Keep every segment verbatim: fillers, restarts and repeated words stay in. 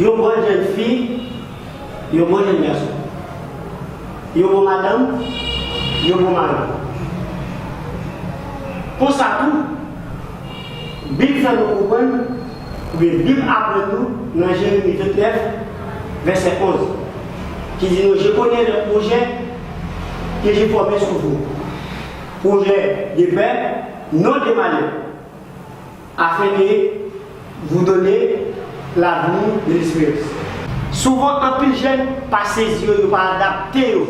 Yon bon jèn fi, yon bon jèn gason. Yon bon madanm, yon bon mari. Konsa tou, Bib fè nou konprann, oubyen Bib aprann nou nan Jeremi vennèf, vèsè onz, ki di nou, Je connais les projets que j'ai formés sur vous, projets de paix, non de malheur, afin de vous donner l'avenir de l'espérance. Souvan, anpil jèn pa sezi yo, yo pa adapte yo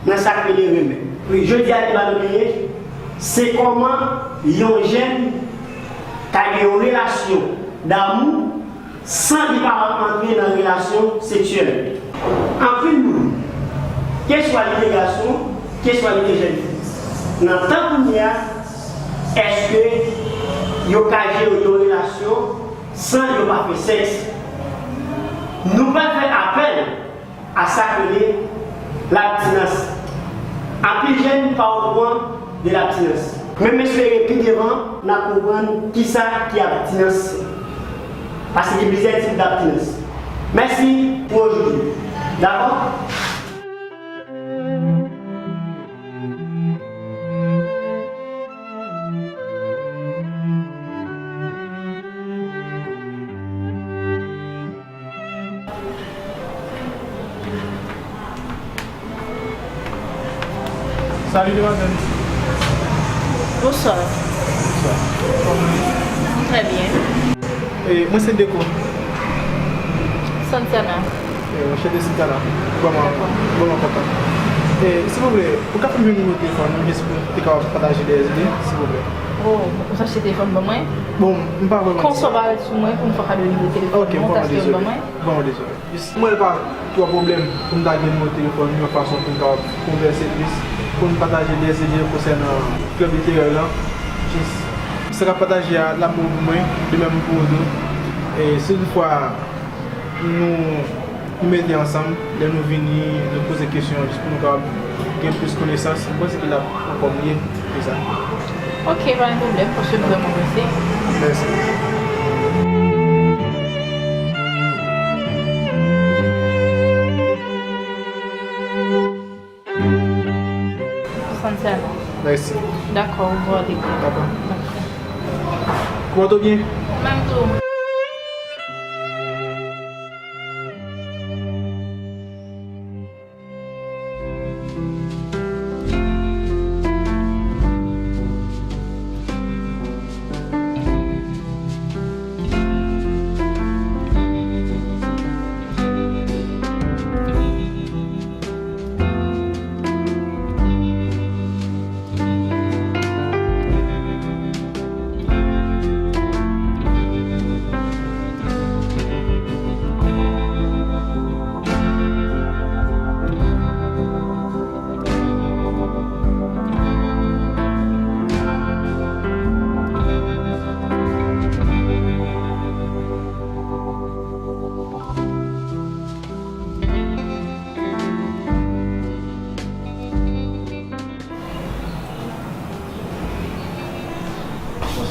nan sa k rele renmen. Jodi a, deba nou genyen, se kòman yon jèn ka gen yon relasyon damou san li pa antre nan relasyon seksyèl. Anpil moun, keswa li te gason, keswa li te jèn fi, nan tan kounye a, èske yo ka jere yon relasyon san yo pa fè sèks? Nou pral fè apèl a sa k rele labstinans. Anpil jèn pa okouran de labstinans. Men m espere pi devan n ap konprann kisa ki abstinans. Paske gen plizyè tip dabstinans. Mèsi pou ojouti. Dakò? Salut, demoiselle. Bonsoir. Bonsoir. Kòman w ye? Très bien. E, mwen se Deko. Santana. E, mwen se Santana. Vrèman, vrèman kontan. E, silvouplè, ou ka fè m yon nimewo telefòn ou, jis pou m te kapab pataje de zide, silvouplè? Oh, ou chache telefòn ban mwen? Bon, m pa vrèman. Konsa w pa ret sou mwen pou m fè kado nimewo telefòn mwen, ou ta sou ban mwen? Vrèman dezole. Jis, mwen pa twò pwoblèm pou m ta gen nimewo telefòn yon fason pou n kapab konvèse plis, pou n pataje de zide konsènan klèb literè lan. Jis, sa k ap pataje a, l ap bon pou mwen, de menm pou ou tou. E si toutfwa nou, nou mete ansanm, lè nou vini, nou poze kesyon, jis pou nou kapab gen plis konesans, mwen panse ke l ap ankò miye ke sa. Ok, pa gen pwoblèm, paske m vrèman prese. Mèsi. Santana. Mèsi. Dakò, ou pral ale. Dakò. Dakò. Kòman w ye? Menm tou.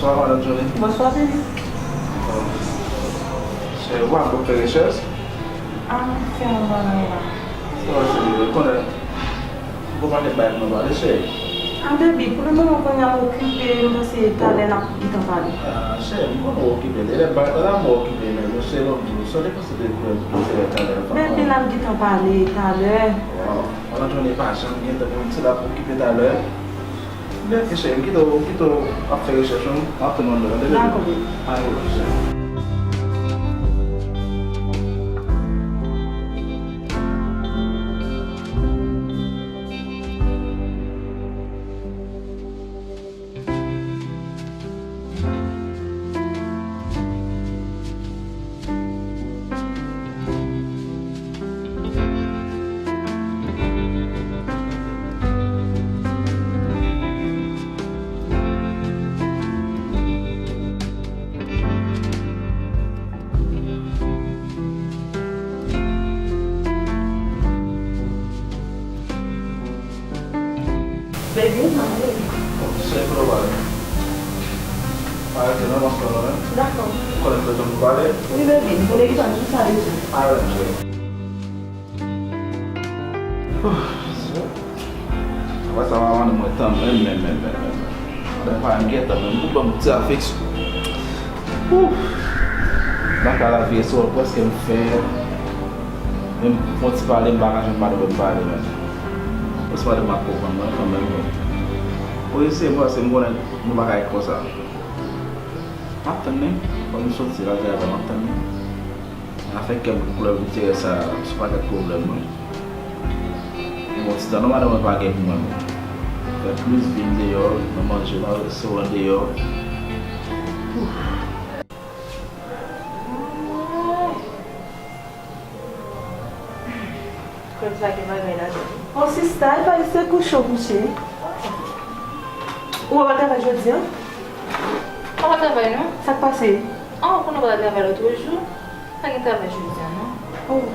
Bonswa, madanm Johnny. Bonswa, Felipe. Se ou ap fè rechèch? A, m ap fè yon bagay la. Sa va, se ou konnen. Gon pakèt bagay pou nou pale, cheri. A, baby, pou le moman, kounye a m okipe, m panse talè n ap gentan pale. A, cheri, m konnen w okipe. Lè m pa gentan la, m okipe, men, men, cheri, ban m di w, sa depanse de pwen pou talè, talè. Baby, n ap gentan pale talè. Waw. Madanm Johnny pa janm gen tan pou l di l ap okipe talè. Men, cheri, m kite w, m kite w ap fè rechèch ou, m ap tann ou anndan, tande, baby? Dakò, baby. Ann, cheri. Baby, m ale. Bon, se global. Pa Arete nan mòso la, hein? Dakò. Ou konnen tout tan pou pale? Wi, baby. Ou gen tan, jis ale tou. Alright, chérie. Apre sa, pa mande mwen tan menm, menm, menm, menm, menm. Pandan pa m gentan menm, pou ban m ti afeksyon. Ouh. Nan ka lavi eswè prèske m fè. Menm fon ti pale, m pa ka jwenn madanm mwen pale menm. Fò se madanm mwen ap konprann mwen kanmenm, men. Ou eseye, mwen, se m konnen nou pa ka ret konsa. M ap tann li. Fò m soti la, di a m ap tann li. Afè kè m pou koulè pou tire sa, se pa kèk pwoblèm, non. Bon, ti tan non, madanm mwen pa gen pou mwen, non. Fè plis vin deyò, nan manje, nan restoran deyò. Krèm sa gen bagay ladan. Oh, sista, e pa se kouche w kouche. Ou pa travay jodi a? Ou pa travay, non? Sa k pase? Ah, ou konnen ou pa t al travay lòt jou? Pa gen travay jodi a, non. Oh,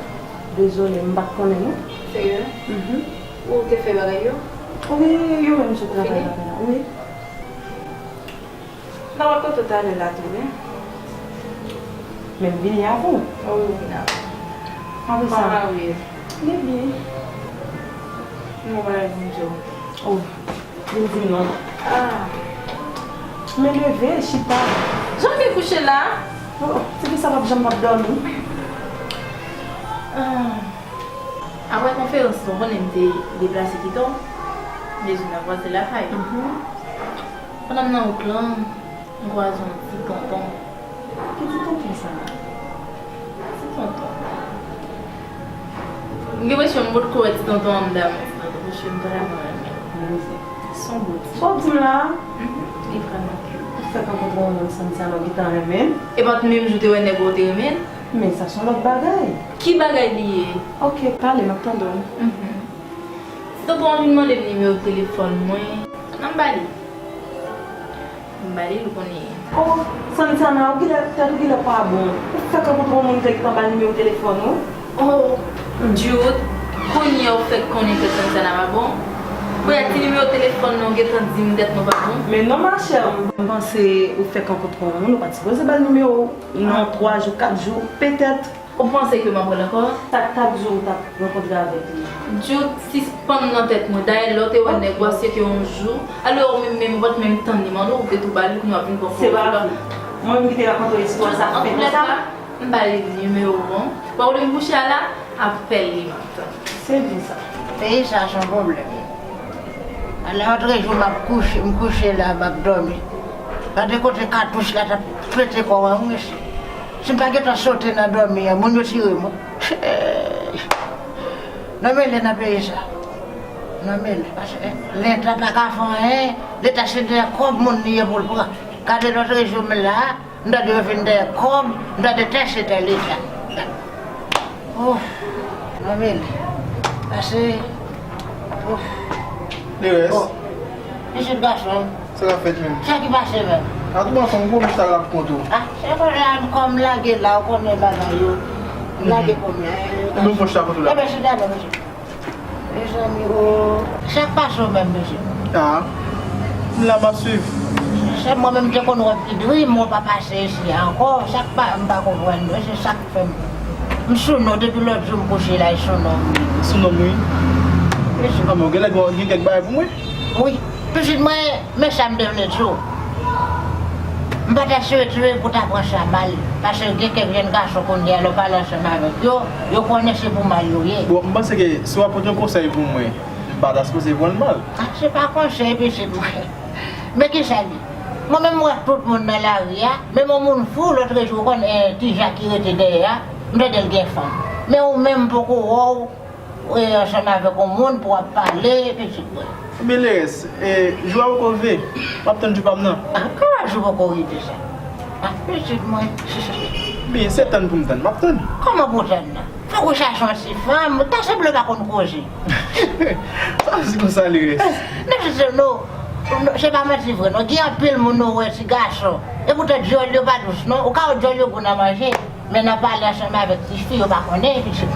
dezole, m pa t konnen, non. Serye? Mhm. Ou te fè bagay yo? Wi, yo menm sot travay la, wi. M ta pral kote w talè la tou, wi. Men m vini avan w. Oh, wi, w vini avan. Apre sa? Kòman w ye? Li byen. M gon bagay pou m di w. Oh, vin di m non. Ah. Men leve, chita. Jan w gen kouche la? Oh, se pou sa m ap janm p ap dòmi. Ah. Apre konferans lan, ou konnen m te deplase kite w. M te vin nan vwazen lakay ou. Mhm. Pandan m nan wout lan, m kwaze yon ti tonton. Ki ti tonton sa a? Ti tonton. M gen enpresyon m potko wè ti tonton anndan, men ti tonton, mesye, m vrèman renmen l. Menm jan. Se yon bon ti. Sa w di m la? Mhm. Li vrèman cute. Ou fèk rankontre yon moun, santi sa w gentan renmen l? E pa t menm jou w te wè nèg ou te renmen l? Men sa se yon lòt bagay. Ki bagay li ye? Ok, pale, m ap tande w. Mhm. Ti tonton an vin mande m nimewo telefòn mwen. An m ba li. M ba li l, ou konnen. Oh, Santana, ou genlè, tèt ou genlè pa bon. Ou fèk rankontre yon moun ki te gentan ba l nimewo telefòn ou? Oh, Jude, kounye a ou fèk konnen tèt Santana pa bon? Kounye a ti nimewo telefòn nan ou gentan di m tèt mwen pa bon? Men non, machè, m panse ou fèk rankontre yon moun, ou pa t sipoze ba l nimewo w nan twa jou, kat jou, petèt. Ou panse ke m ap wè l ankò? Sa k t ap di w ou t ap rankontre avèk li? Jude sispann nan tèt mwen. Dayè, lè w te wè nèg ou a, se te yon jou. Alò, ou menm, menm, ou pa t menm tann li mande w, ou te tou ba li, kounye a w ap vin pran pòz ou la. Se pa vre. Mwen menm ki te rakonte w istwa sa, fè konsa. M ba li nimewo w an. Bon, ou vle m kouche a la? Apèl li, m ap tann. Se byen sa. Peyi sa se yon pwoblèm. Alè, lòtrejou, m ap kouche, m kouche la, m ap dòmi. Gade kote katouch la t ap pete kò w an, wi, mesye. Si m pa gentan sote nan dòmi an, moun yo tire m, wi. Nan mele nan peyi sa. Nan mele. Paske Leta pa ka fè anyen. Leta se dèyè kòb moun li ye pou l pran. Gade lòtrejou m la, m tande yo vin dèyè kòb, m tande tè se tè Leta. Oh, nan mele. Pase. Oh. Lerès. Bon. Pitit gason. Sa k ap fèt menm? Sa ki pase menm? A, tou ansanm, gwo mouch la l ap kont ou. A, se konnen kòm lage la, ou konnen bagay yo. Lage kòm la. Ou menm mouch la kont ou la. Ebyen, chita non, mesye. Mezanmi, o. Sa k pase w menm, mesye? A, m la, m ap swiv. Se mwen menm te konn wè pi dri, mwen pa pase isi a ankò. Sa k pa, m pa konprann, mesye, sa k fè m. M sou non, depi lòt jou m kouche la, e sou non m ye. Sou non m, wi. Mesye. A, men w genlè gen, gen kèk bagay pou mwen? Wi. Pitit mwen, men sa m te vle di w. M pa ta swete pou ta pran sa mal, paske gen kèk jèn gason kounye a, lè w pale ansanm avèk yo, yo konnen se pou mal yo ye. Bon, m panse ke si w ap pote yon konsèy pou mwen, m pa ta sipoze pran l mal. A, se pa konsèy, pitit mwen. Men kisa l ye? Mwen menm, m wè tout moun nan lari a, menm yon moun fou, lòtrejou, ou konn, eh, ti Jak ki rete dèyè a, m tande l gen fanm. Men ou menm, m poko wè w, e, ansanm avèk yon moun pou w ap pale, pitit mwen. Ebyen, Lerès, e, jou a poko rive. M ap tann jou pa m nan. A, kòman jou poko rive sa? A, pitit mwen. Ebyen, se tann pou m tann, m ap tann. Kòman pou w tann nan? Fòk ou chache yon ti fanm, ou ta sanble w pa konn koze. Sa w di konsa, Lerès? Non, se, se, non, non, se pa manti vre, non. Gen anpil moun nou wè, ti gason. E poutan, dyòl yo pa dous, non. Ou ka wè dyòl yo gou nan manje. Men nan pale ansanm avèk tifi, yo pa konnen, pitit.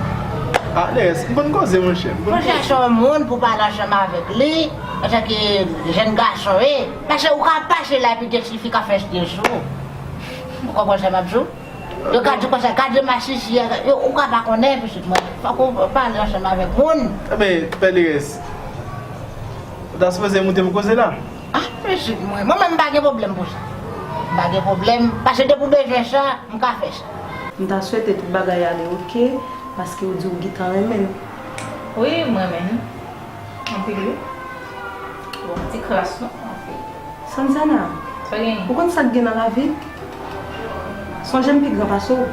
Ah, Lerès, m konn koze, monchè. M konn Monchè, koze. Se yon moun pou pale ansanm avèk li, antanke jèn gason, wi. Paske ou ka pase la epi gen ti fi k ap fè stil sou ou. Ou konprann sa m ap di w? Yo ka di konsa, gade masisi a, yo, ou ka pa konnen, pitit mwen. Fòk ou pale ansanm avèk moun. Enben, Pè Lerès, ou ta sipoze moute pou koze la. Ah, pitit mwen, mwen menm m pa gen pwoblèm pou sa. M pa gen pwoblèm, paske depi w bezwen sa, m ka fè sa. M ta swete tout bagay ale oke, paske w di w gentan renmen m. Wi, m renmen l. Anpil, wi. Bon, ti kras, non, anpil. Santiana, Sa gen? Ou konn sa k gen nan lavi? Sonje m pi gran pase w.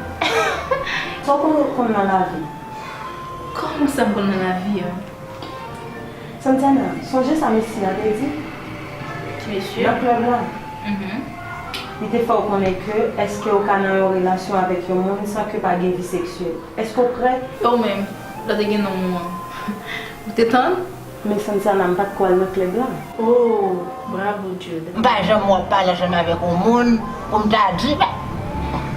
Sa w konn, konn nan lavi? Kòman sa m konn nan lavi a? Santiana, sonje sa mesye a te di? Ki mesye? Nan klèb la. Mhm. Li te fè w konnen ke èske w ka nan yon relasyon avèk yon moun san ke pa gen vi seksyèl. Èske w prè? E w menm, lè w te gen nonm ou an, ou te tann? Men Santiana, m pa t ko al nan klèb la. Oh, bravo Jude. M pa janm wè w pale ansanm avèk yon moun pou m ta di, men,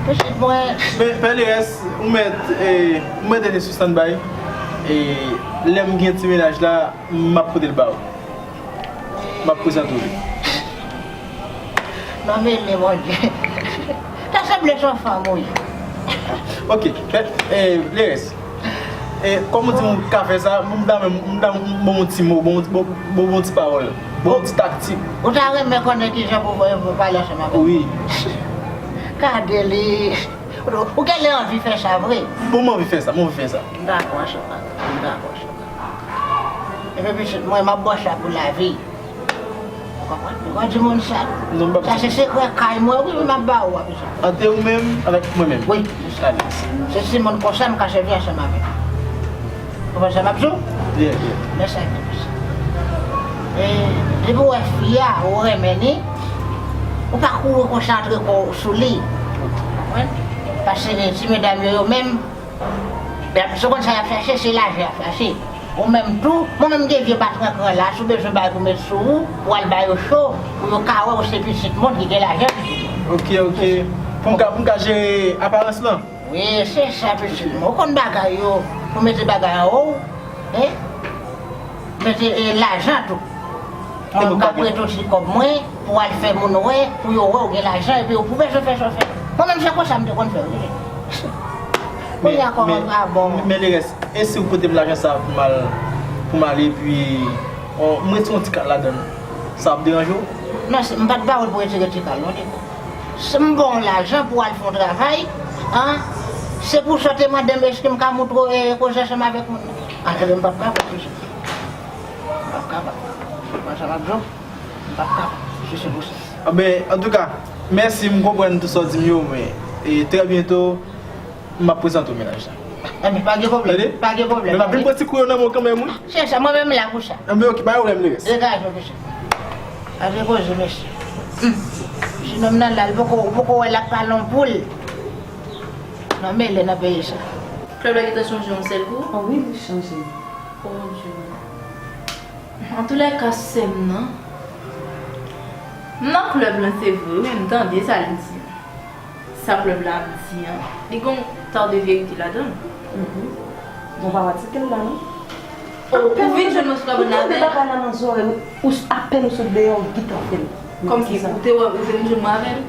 pitit mwen. Men, Pè Lerès, ou mèt, eh, ou mèt rete sou standby. E lè m gen ti mennaj la, m ap pote l ba ou. M ap prezante w li. Non, men li, Bondye. Ta sanble se yon fanm ou ye. Ok, men, eh, Lerès, eh, kòm ou di m ka fè sa, m ta renmen, m ta bon yon ti mo, bon, bon, bon, bon ti pawòl, bon yon ti taktik. Ou ta renmen konnen kijan pou, pou pale ansanm avè m? Wi. Gade li. Ou genlè anvi fè sa vre? Bon, m anvi fè sa, m anvi fè sa. M dakò, chèf. M dakò, chèf. Epi pitit mwen, m ap ba w sa pou lavi. Ou konprann? Ou konn di moun sa. Non, m p ap Sa se sekrè kay mwen, wi, m ap ba ou a, pitit. Ant ou menm avèk mwen menm. Wi, se sa. Se timoun konsa m ka sèvi ansanm avèk. Ou konprann sa m ap di w? Yeah, yeah. Men sa ki pase. E, depi w wè fi a, ou renmen li, ou pa kouri konsa antre kò w sou li. Ou konprann? Paske ti medam yo, yo menm, se konn sa y ap chache, se lajan y ap chache. Ou menm tou, mwen menm gen vye batran kran la, si w bezwen bagay pou met sou ou, pou w al ba yo cho, pou yo ka wè ou se pitit moun ki gen lajan. Ok, ok. Pou m ka, pou m ka jere aparans lan? Wi, se sa, pitit mwen. Ou konn bagay yo, pou mete bagay anwo w, e mete, e, lajan tou. Mwen, m ka prete w ti kòb mwen, pou w al fè moun wè, pou yo wè w gen lajan, epi ou pou bezwen fè sa w fè. Mwen menm, se konsa m te konn fè, wi. Kounye a, kòman m pa bon. Men, men Lerès, e si w prete m lajan sa pou m al, pou m ale, epi, o, m retire yon ti kat ladan l, sa ap deranje w? Non, se, m pa t ba w l pou retire ti kat, non, depo. Si m ba w lajan pou w al fè yon travay, an, se pou sa w te mande m, èske m ka montre w, e, koze ansanm avèk moun nan? An, ebyen, m p ap kapab, pitit. M p ap kapab. Konn sa m ap di w, m p ap kapab, si se pou sa. Anben, antouka, mèsi, m konprann tout sa w di m yo, men, e, trè byento, m ap prezante w mennaj la. Enben, pa gen pwoblèm. Tande? Pa gen pwoblèm. Men m ap vin pran ti kou yo nan men w kanmenm, wi. Se sa, mwen menm la pou sa. Enben, ok, pa gen pwoblèm, Lerès. Degaje w, mesye. Pa gen koze, mesye. Hmm. Si nonm nan la, li poko, ou poko wè l ap pale yon poul. Non, mele nan peyi sa. Klèb la gentan chanje yon sèl kou? O wi, li chanje. O Dye. Antoulèka, sè m nan, m nan klèb lan, se vre, wi, m tande sa l di an. Sa klèb la ap di an, li gon ta de verite ladan l. Mhm. Bon, pa pratike l la, non? Ou vin jwenn mwen sou kabann la, ou tande bagay la nan zòrèy ou, ou s-, apèn ou sot deyò, ou gentan fè l. Kòmsi ou te wè, ou te vin jwenn mwen avè l.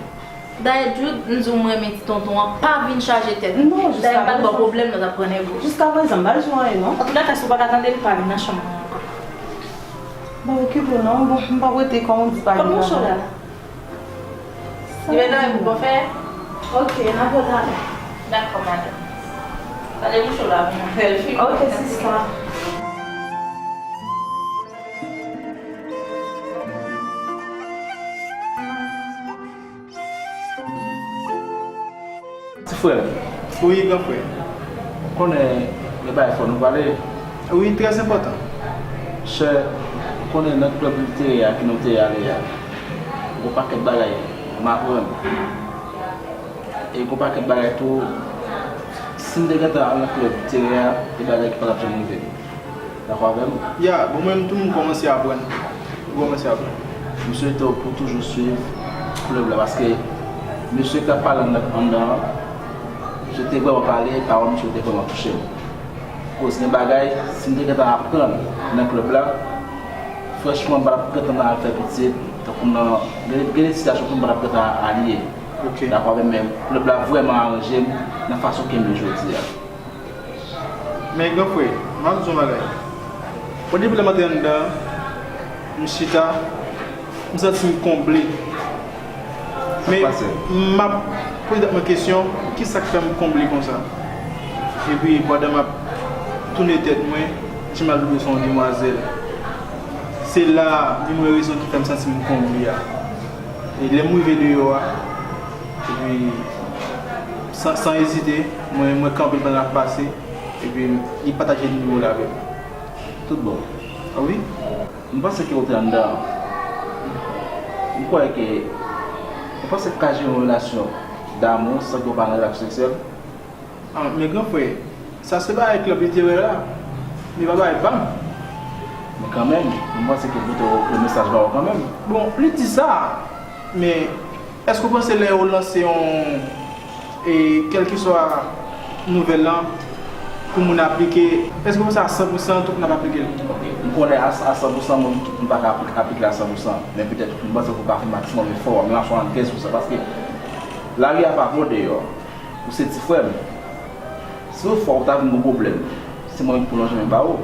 Dayè, Jude, m di w, mwen renmen ti tonton an, pa vin chaje tèt ou. Non, dayè, m pa t ba w pwoblèm, nan t ap pran nèg ou. Jiska prezan, m pa di w anyen, non. Antoulèka, si w pa ka tande l, pa vin nan chanm mwen ankò. Bon, okipe w non, bon, m p ap rete kòm ou di pa gen lajan. Kot mouch ou la? Li mèt nan men pou w fè? Ok, n ap wè talè. Dakò, madanm. Talè mouch ou la, pou mwen fè l fini. Ok, sista. Ti frè m. Wi, gran frè. Ou konnen gen bagay fò nou pale. Wi, trè enpòtan. Chè, ou konnen nan klèb literè a ke nou te ale a, gon pakèt bagay m aprann. E gon pakèt bagay tou, si m te gentan al nan klèb literè a, gen bagay ki pa t ap janm rive m. Dakò avè m? Ya, bon, mwen menm tou, m kòmanse aprann. M kòmanse aprann. M swete w pou toujou swiv klèb la, paske mesye k t ap pale anndan, anndan an, misye te vrèman pale, pawòl misye te vrèman touche m. Akoz gen bagay, si m te gentan aprann nan klèb la, franchman, m pa t ap gentan al fè pitit, tankou nan, gen, gen de sitiyasyon tou m pa t ap gentan al ye. Ok. Dakò avè m, men klèb la vrèman aranje m nan fason ke m ye jodi a. Men gran frè, m ap di w yon bagay. Bon, depi lè m antre anndan an, m chita, m santi m konble. Men m ap poze tèt mwen kesyon, kisa k fè m konble konsa? Epi pandan m ap tounen tèt mwen, Ti Malboro se yon demwazèl. Se la a, li mwen rezon ki fè m santi m konble a. E lè m rive deyò a, epi san, san ezite, mwen, mwen kanpe l pandan l ap pase, epi li pataje nimewo l avè m. Tout bon. A wi? M panse ke w te anndan an. M kwè ke, m panse ke w ka jere yon relasyon damou san ke w pa nan relasyon seksyèl. Ah, men gran frè, sa se bagay klèb literè la. Li pa bagay pa m. Men kanmenm, m panse ke pote yon mesaj ba w kanmenm. Bon, li di sa, men èske w panse lè yo lanse yon, e, kèlkeswa nouvèl lan pou moun aplike, èske w panse a san pou san tout moun ap aplike l? Ok, m konnen a, a san pou san moun, tout moun pa ka aplik-, aplike l a san pou san, men petèt m panse ke w ka fè maksimòm efò, menm a swasannkenz pou san, paske lari a pa bon deyò. Ou se ti frè m. Si toutfwa ou ta vin gon pwoblèm, se mwen ki pou lonje men ba ou.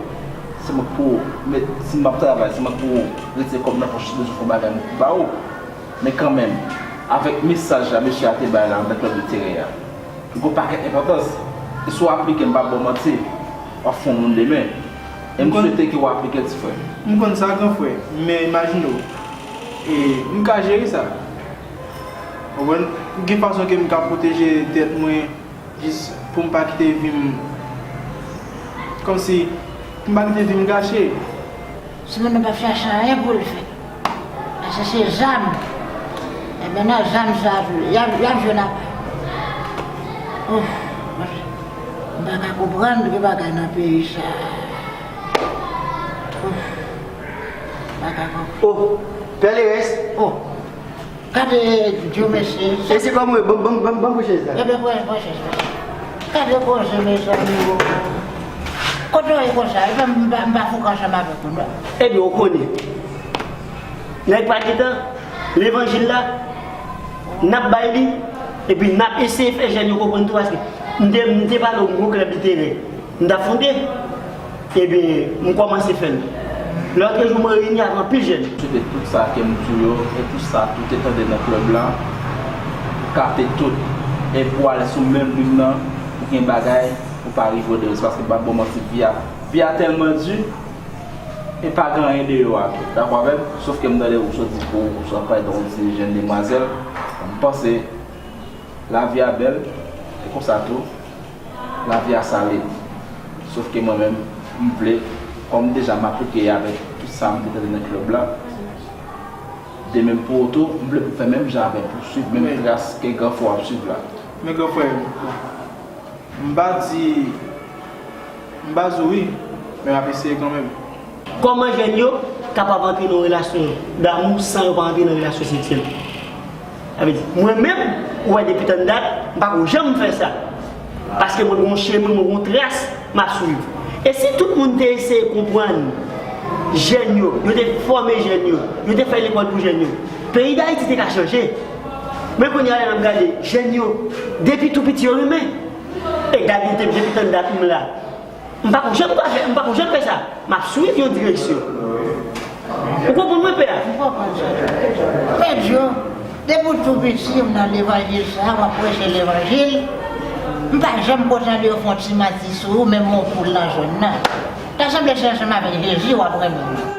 Se mwen ki pou met, si m ap travay, se mwen ki pou retire kòb nan pòch si bezwen fè yon bagay mwen pou ba ou. Men kanmenm, avèk mesaj la mesye a te bay la anndan klèb literè a, li gon pakèt enpòtans. E si w aplike l, m p ap ba w manti, w ap fè yon moun demen. E m swete ke w aplike l, ti frè. M konn sa, gran frè, men imajine w, e m ka jere sa. Ou konprann? Gen fason ke m ka pwoteje tèt mwen. Jis pou m pa kite vi m, kòmsi, pou m pa kite vi m gache. Si moun nan p ap chache anyen pou l fè, l ap chache zam, enben, nan zam sa a tou, y ap, y ap jwenn apa. Ouf, m pa ka konprann ki bagay nan peyi sa a. Ouf, m pa ka konprann. Oh, Pè Lerès. Oh. Gade, Dye mèsi. E se kòman, ban, ban, ban, ban m pran chèz la. Ebyen, pran, pran chèz la. Gade koze, mezanmi, o. Kote w ye konsa? Ebyen, m pa, m pa fouke ansanm avèk ou, non. Ebyen, ou konnen. Nèg pa gentan, levanjil la, n ap bay li, epi n ap eseye fè jèn yo konprann tou, paske m te, m te pale w, m gon klèb literè. M t ap fonde, ebyen, m kòmanse fè l. Lòt jou, mwen reyini avèk anpil jèn. M swete tout sa ke m di w yo, e tout sa ke w te tande nan klèb la, ou kapte tout. E pou w ale sou menm lim nan, ou gen bagay, ou pa rive o derès, paske m p ap ba w manti, vi a, vi a tèlman di, e pa gen anyen deyò a tou. Dakò avè m? Sof ke m tande ou sot di pou ou sot pale de yon ti jèn demwazèl, m panse lavi a bèl, e konsa tou, lavi a sale. Sof ke mwen menm, m vle, kòm deja m aplike avèk tout sa m te tande nan klèb la, de menm pou ou tou, m vle pou fè menm jan avè m, pou swiv menm tras ke gran frè w ap swiv la. Men gran frè m, m pa di, m pa di w wi, men m ap eseye kanmenm. Kòman jèn yo kapab antre nan yon relasyon damou san yo pa antre nan relasyon seksyèl? Sa vle di, mwen menm, ou wè depi tann dat, m pa ko janm fè sa. Paske mwen gen yon chemen, mwen gen yon tras m ap swiv. E si tout moun te eseye konprann jèn yo, yo te fòme jèn yo, yo te fè lekòl pou jèn yo, peyi Dayiti te ka chanje. Men kounye a la n ap gade, jèn yo, depi tou piti yo renmen. E gade, depi tann dat m la. M pa ko janm pa fè, m pa ko janm fè sa. M ap swiv yon direksyon. Ou konprann mwen, pè a? M konprann sa. Pè Djo, depi w tou piti, m nan levanjil sa, w ap preche levanjil. M pa janm ko tande yo fè yon ti manti sou ou, menm yon poul nan zòn nan. Ta sanble se ansanm avèk Jezi w ap renmen.